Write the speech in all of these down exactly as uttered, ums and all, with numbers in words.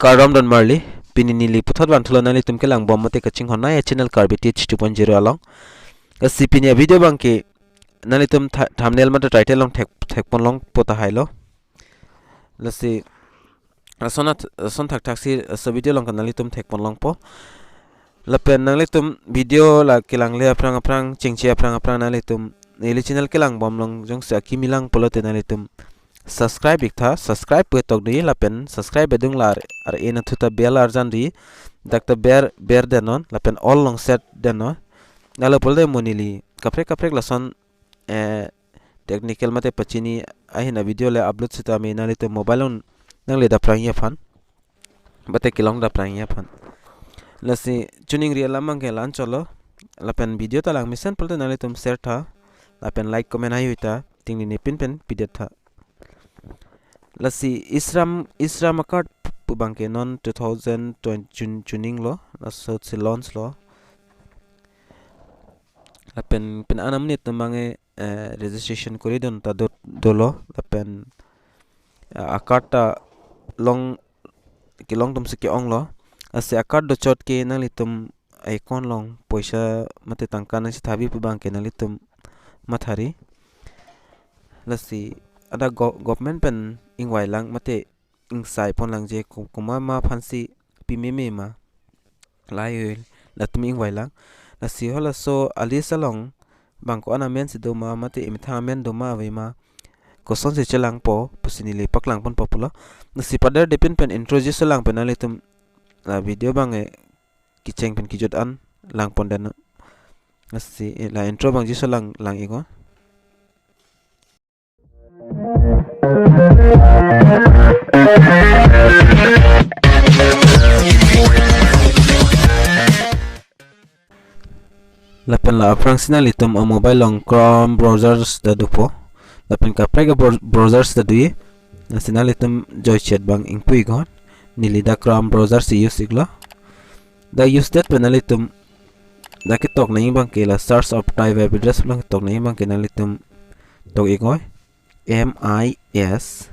Kardom don marli, pini neli puthot vanthulo nanglitum kelang bom mate kachinghon nai channel Karbi Teach two point zero along. Lasi pini a video abangke nanglitum tha-, thumbnail mate title along thek, thekpon longpo tahai lo. Lasi ason at, ason thakthak si, eh, so video along ke nanglitum thekpon longpo. Lapen nanglitum video la kelangle aphrang aphrang, chingchi aphrang aphrang nanglitum neli channel kelang bom along jongsi akimi lang pulote nanglitum subscribe iktha, subscribe pu tok dei lapen subscribe adung lar ar en athu ta bell arjan dei, dak ta ber, ber den non lapen all along set den non. Lalo pulote mo neli kaprek kaprek lason, eh, technical mate pachini ahin a video le upload sitame nanglitum mobile along nangle dapprang aphan mate kelong dapprang aphan. Lasi chuning ri alam abangke la-an cholo. Lapen video ta lang mesen pulote nanglitum share tha. Lapen like comment haihui ta. Tingni ne pin pen pidet tha. Lasi e-Shram, e-Shram a-card pu abangke non two thousand twenty chun-, chuning lo. Laso si launch lo. Lapen pini an amonit atum abangke, eh, registration kori dun ta do, dolo lapen, eh, a-card ta long kelong atum si ke-ong lo. Lasi a-card dochot ke nanglitum account along poisa mate tangka nangchethabi pu abangke nanglitum mathari. Lasi ada go-, government pen ingvai lang mate ingsai pon lang je ko-, komat ma aphan si pimeme ma. Lahai hel latum ingvai lang. Lasi halaso a-list along bang ko-an amen si do ma mate emethang amen do ma ave ma, kosonsi chelangpo pusi neli paklang ponpo pulo. Lasi pader de pin pen intro jiso lang pen nanglitum la video abangke kecheng pen kejut an lang pon den. Lasi, eh, la intro abang jiso lang, lang iknon. Lapen la aphrang si nanglitum a-mobile along Chrome browsers ta dopo. Lapen kaprek a-brow-, browsers ta do-i. Lasi nanglitum joichet abang ingpu iknon. Neli dak Chrome browser si use iklo. Dak use det pen nanglitum dak ketok nangji abangke la search of type web address along ketok nangji abangke nanglitum tok iknon. M I S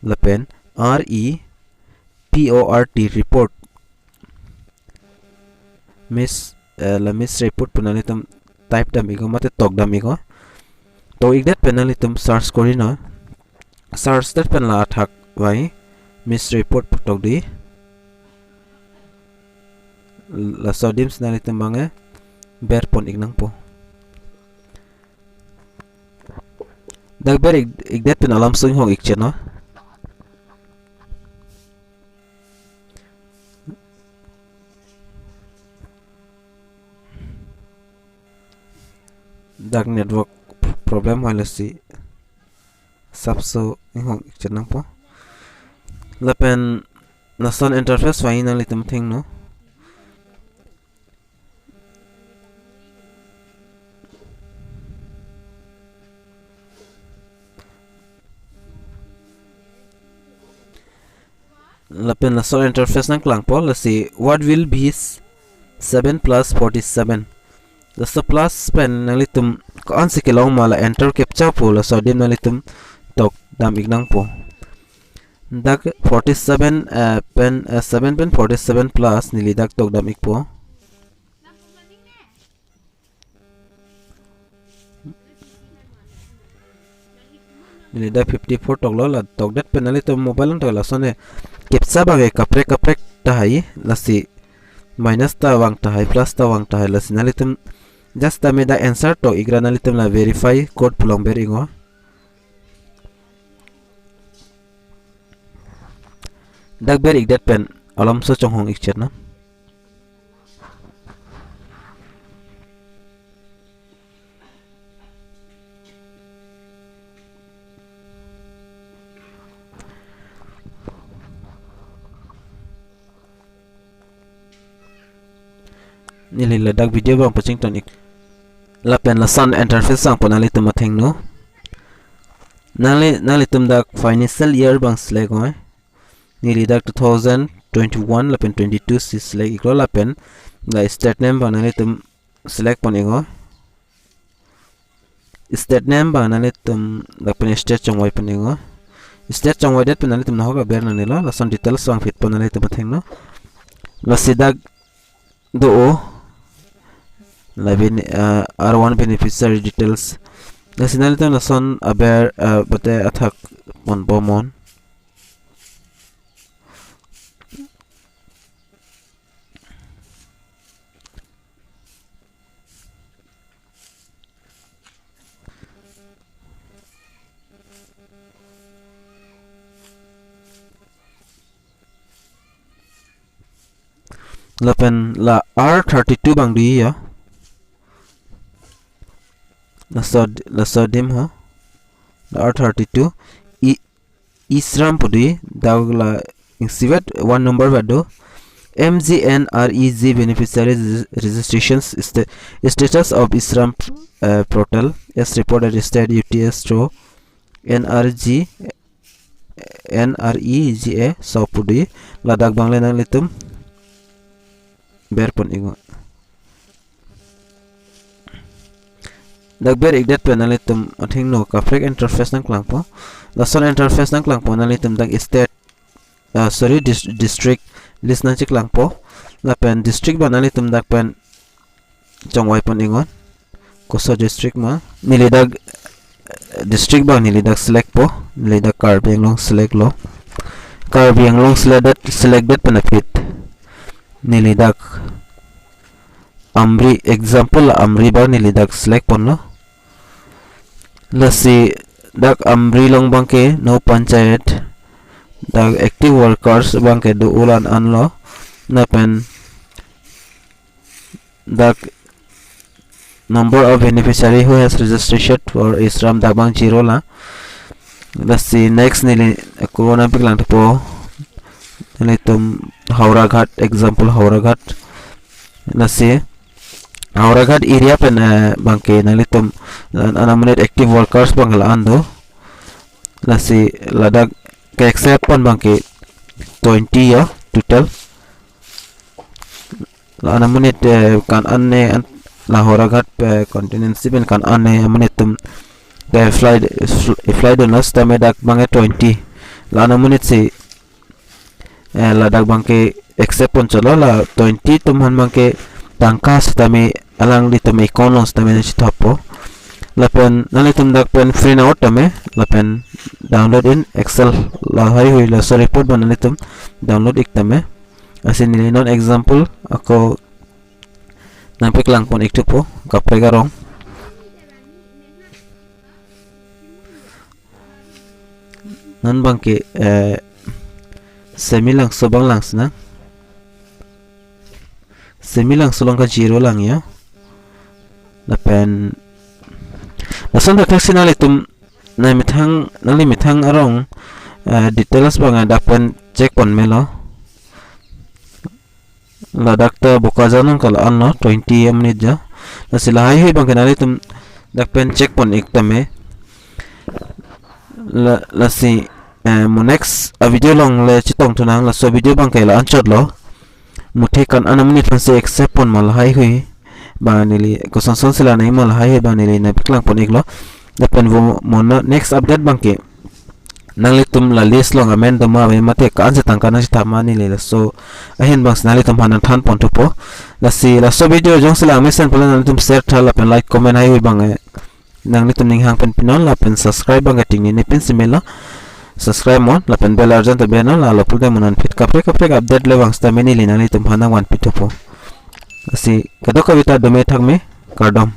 lapen R E P O R T report. Miss, eh, la Miss Report pu nanglitum type dam iknon mate tok dam iknon. Tok ik det pen nanglitum search kori non. Search det pen la athak vai Miss Report pu tok dei. Laso adim si nanglitum abangke ber pon ik nangpo. Dak ber ik, ik det pen alam sung hong ik cheno. Dak network problem hoi lasi sapso inghong ik cheno po. Lapen lason interface vai nanglitum thengno. Lapen laso interface nangklangpo, lasi what will be s-, seven plus forty-seven. Laso plus pen nanglitum ko-ansi kelong ma la enter captcha pu laso adim nanglitum tok dam ik nangpo. Dak forty-seven, eh, pen, eh, seven pen forty-seven plus neli dak tok dam ikpo. Neli dak fifty-four toklo, la tokdet pen nanglitum mobile along tok lason e captcha abangke kaprek kaprek tahai, lasi minus ta vang tahai, plus ta vang tahai, lasi nanglitum just tame dak answer tok ikra nanglitum la verify code pu along ber iknon. Dak ber ik det pen alamso chonghong ik cheno. Neli ladak video abang pachington ik. Lapen lason interface abang pu nanglitum athengno. Nangli, nanglitum dak financial year abang select oi. Neli dak two thousand twenty-one lapen twenty-two si select iklo lapen la state name abang nanglitum select pon iknon. State name abang nanglitum lapen state chongvai pon iknon. state chongvaidet pen nanglitum nahok aber nangnelo, lason details vangphitpo nanglitum athengno. Lasi dak do-o, la bene-, ah, R one beneficiary details. Lasi nanglitum lason aber, ah, bate athak ponpo mon. Lapen la R thirty-two abang do-i ya. Laso, laso adim ho. La R thirty-two. E-, E-Shram pu do-i, dak la ingsivet one number ba do. M G N R E G beneficiary regis-, registration sta-, status of E-Shram, eh, portal as reported state U T S through N R G, N R E G A shop pu do-i, ladak abang le nanglitum berpon iknon. Dak ber-ikdet pen nanglitum athengno kaprek interface nangklangpo. Lason interface nangklangpo nanglitum dak state, ah, sorry, dis-, district list nangcheklangpo. Lapen district abang nanglitum dak pen chongvaipon iknon. Koso district ma. Neli dak, eh, district abang neli dak select po. Neli dak Karbi Anglong select lo. Karbi Anglong selected, selected pen aphi neli dak Amri, example Amri abang neli dak select ponlo. Lasi dak Amri along abangke no panchayat, dak active workers abangke do-o la-an lo. Lapen dak number of beneficiary who has registered for E-Shram dak abang zero la. Lasi next neli ako nangpaklang thupo. Nanglitum Howraghat, example Howraghat. Lasi Howraghat area pen, eh, abangke nanglitum an-, an amonit active workers abang la-an do. Lasi ladak ke-accept pon abangke twenty ya total. La-an amonit, eh, kan-an ne an, la Howraghat, eh, constituency pen kan-an ne amonit atum ke-apply, apply dunlo setame dak abangke twenty. La-an amonit si, eh, ladak abangke accept ponchotlo, la twenty atum aphan abangke tangka setame alanglitum account along setame nangchethappo. Lapen nanglitum dak pen print out tame, lapen download in Excel, lahaihui laso report abang nanglitum download ik tame. Lasi neli non example ako nangpaklang pon ik thupo kaprek arong. Non abangke, eh, Semi Langso abang lang sinang. Semi Langso along ke zero lang ya. Lapen lason dak thak si nanglitum nangli methang, nangli methang arong, eh, details abang dak pen check pon melo. Ladak ta Bokajan along ke la-an lo, twenty amonit ja. Lasi lahaihui abangke nanglitum dak pen check pon ik tame. La, lasi, eh, mo next avideo along le chetong thunang, laso video abangke la-an chotlo. Muthe kan-an amonit aphan si accept pon ma lahaihui abang neli, kosonson si la nangji ma lahaihui abang neli nangpaklang pon iklo. Lapen vo mo na next update abangke nanglitum la list along amen doma ave mate kan si tangka nangchethap ma neli laso ahin abang si nanglitum aphan nangthan pon thupo. Lasi laso video jongsi lang mesen pulo nanglitum share tha lapen like comment haihui abang, eh, nanglitum ninghang pen pinon lapen subscribe abangke tingnine pin si melo. Subscribe mon lapen bell arjan ta benon, la lapu dam mon aphi kaprek kaprek update le vang setame neli nanglitum aphan nangvanpi thupo. Lasi kadokave ta dome thakme, kardom.